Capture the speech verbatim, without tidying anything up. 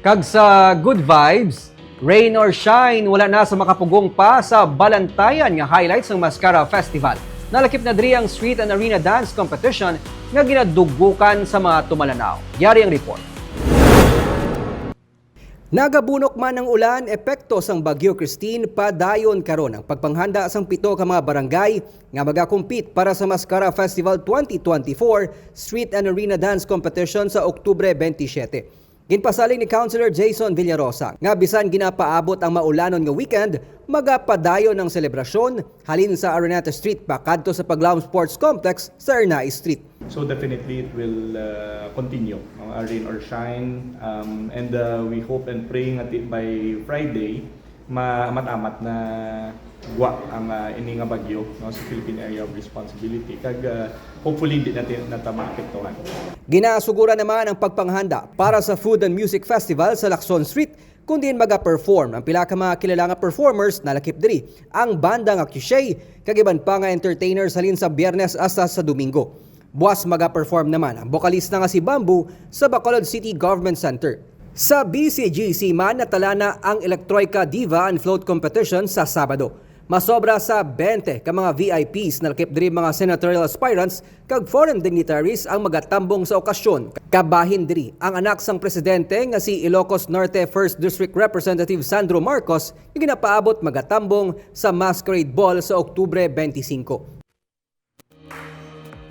Kag sa good vibes, rain or shine, wala na sa makapugong pa sa balantayan nga highlights ng Mascara Festival. Nalakip na diri ang Street and Arena Dance Competition nga ginadugukan sa mga tumalanaw. Yari ang report. Nagabunok man ang ulan, epekto sang Bagyo Christine, padayon karon ang pagpanghanda sang pito ka mga barangay nga magakompete para sa Mascara Festival twenty twenty-four Street and Arena Dance Competition sa Oktubre twenty-seven. Ginpasalig ni Councilor Jason Villarosa nga bisan ginapaabot ang maulanon nga weekend, magapadayon ang selebrasyon halin sa Araneta Street pakadto sa Paglaom Sports Complex sa Arnaiz Street. So definitely it will uh, continue, no? Uh, rain or shine, um, and uh, we hope and pray nga ti- by Friday, maamat-amat na gwa ang uh, ini nga bagyo, no, sa Philippine Area of Responsibility, kag uh, hopefully hindi natin nata maapektuhan. Ginasuguran naman ang pagpanghanda para sa Food and Music Festival sa Lacson Street, kung diin maga-perform ang pila ka mga kilala nga performers, nalakip diri ang banda nga Cliche, kag iban pa nga entertainers halin sa Biyernes hasta sa Domingo. Buwas maga-perform naman ang bokalista nga si Bamboo sa Bacolod City Government Center. Sa B C G C man, natala na ang Electroica Diva and Float Competition sa Sabado. Masobra sa twenty ka mga V I Ps, nalakip diri mga senatorial aspirants kag foreign dignitaries ang magatambong sa okasyon. Kabahin diri ang anak sang presidente nga si Ilocos Norte First District Representative Sandro Marcos, nga ginapaabot magatambong sa Masquerade Ball sa Oktubre twenty-five.